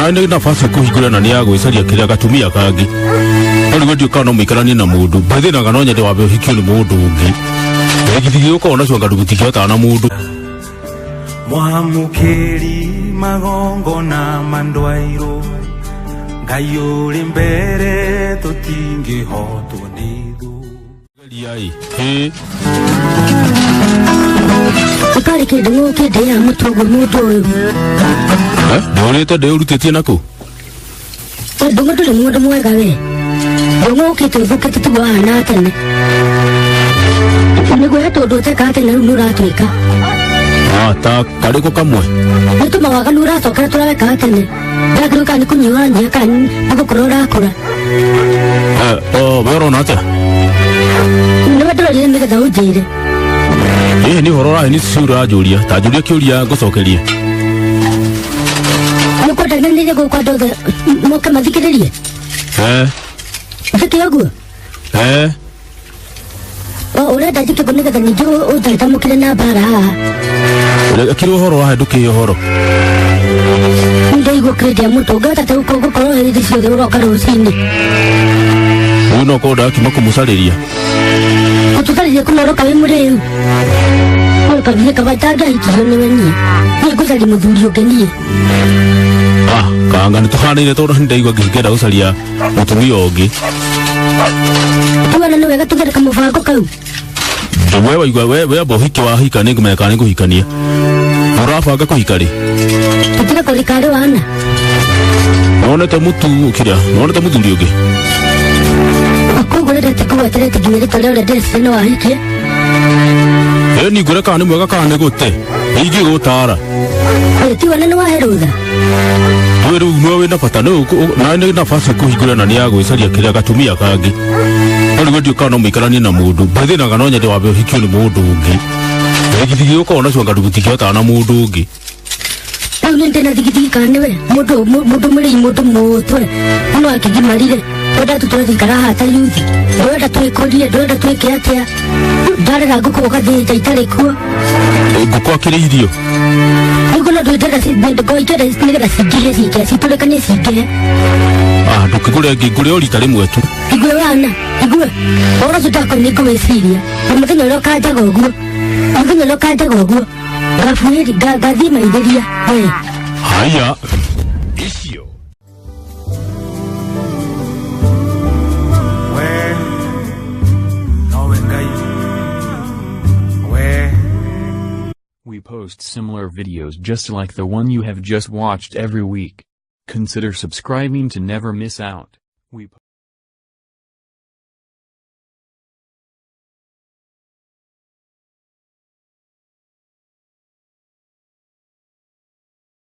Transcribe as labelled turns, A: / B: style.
A: Na nĩ nafasi kũhingũra na nĩ ya gwĩcaria kĩrĩa gatumia kangĩ. No rĩu ndiũ kana no mũikaranie na mũndũ. Mbethĩnaga no nyende wambe ũhikio nĩ mũndũ ũngĩ. Gĩthigi gĩũkaga nacio anga ndũgĩtingĩhotana na mũndũ.
B: Mwamũkĩri magongona mandwairwo Ngai ũrĩ mbere tũtingĩhotwo nĩ thũ.
A: Geria-ĩ. Ĩ.
C: Ũkarĩ kĩndũ gũkĩndĩaga mũtwe ũguo mũndũ ũyũ.
A: Ndũrĩte ndĩũrutĩtie nakũ?
C: Ndũng'ũ ndũrĩ mũndũ mwega we. Ndũng'ũ ũkĩte ũthũkĩte tiguo wahanaga tene. Nĩguo he tũndũ ũtekaga tene rĩu nĩũratwĩka.
A: Ta karĩkũ kamwe?
C: Nĩ tũmawaganu ũracokera tũrĩa wekaga tene. Ndakĩrwo kana nĩ kũnyua ũranyua kana nĩ gũkũra ũrakũra.
A: We ũrona atĩa?
C: Nĩwe ndĩrorire nĩgetha ũnjĩre.
A: Ĩĩ nĩ ũhoro ũrahe nĩ ciũria ũranjũria. Ta njũria kĩũria ngũcokerie.
C: Nĩũkwenda nyanĩre gũkũ andũ othe moke mathikĩrĩrie? Njĩke ũguo? Ũrenda njĩke ũguo nĩgetha ningĩ ũnjanjamũkĩre na mbara haha.
A: Kĩrĩa ũhoro wahe ndũkĩhe ũhoro.
C: Ndaigua kĩrĩa mũtũ ũngĩhota ta gũkorwo hĩndĩ ciothe ũroka rũcinĩ.
A: Rĩu no korwo ndakima kũmũcarĩria.
C: Gũtũcarĩria kũma ũroka wĩ mũrĩu. Ũroka nginya kaba itangĩahikirio nĩwe niĩ. Niĩ ngũcaria mũthuri ũngĩ niĩ.
A: Kanga nĩtũhanaine tondũ nĩndaigua ngĩenda gũcaria mũtumia ũngĩ.
C: Tuona nĩ wega tũgereka mũbango kau.
A: We waigua we amba ũhiki wahika nĩngũmenya kana nĩngũhikania. Ũrabanga kũhika rĩ?
C: Tũtige kũrika rĩ wana.
A: Nĩwonete mũtu kĩrĩa? Nĩwonete mũthuri ũngĩ?
C: Koguo rĩrĩa tikũgweterete nginya rĩtwa rĩa ũrĩa ndĩreciria nĩ wahikie.
A: Ĩ ni ngũre kana nĩ mwega kana nĩ gũte. Ingĩgũtara.
C: Ĩ ti wona nĩ wahe rũtha.
A: We rĩu nĩwe wĩna bata na nĩ nafasi kũhingũra na nĩ ya gwĩcaria kĩrĩa gatumia kangĩ. No rĩu ndiũ kana no mũikaranie na mũndũ. Mbethĩnaga no nyende wambe ũhikio nĩ mũndũ ũngĩ. Gĩthigi gĩũkaga nacio anga ndũgĩtingĩhotana na mũndũ ũngĩ.
C: Rĩu nĩ ndĩna thigithigi kana nĩwe mũndũ mũrĩi mũndũ mũtwe. No akĩgimarire. Ndũrenda tũtũre haha ta yuthi. Ndũrenda twĩkũrie, ndũrenda twĩke atĩa. Ndarera ngũkũ ũgathĩnja itarĩ kuo.
A: Ngũkũ akĩrĩ irio.
C: Nĩguo no ndwĩndĩra ngũingĩra nĩgetha cingĩhe cingĩhe, citũrĩkanie cingĩhe.
A: Ndũkĩgũre ĩngĩ, ngũre o rita rĩmwe tu.
C: Igue wana, igue. Ũhoro ũcio ndakora nĩ ngũwĩciria. Na mũthenya ũrĩa ũkanjaga ũguo. Mũthenya ũrĩa ũkanjaga ũguo. Ngabuĩri, ngathiĩ maithĩria. We.
A: Haya.
D: Icio.
B: We, nowe Ngai. We.
E: We post similar videos just like the one you have just watched every week. Consider subscribing to never miss out. We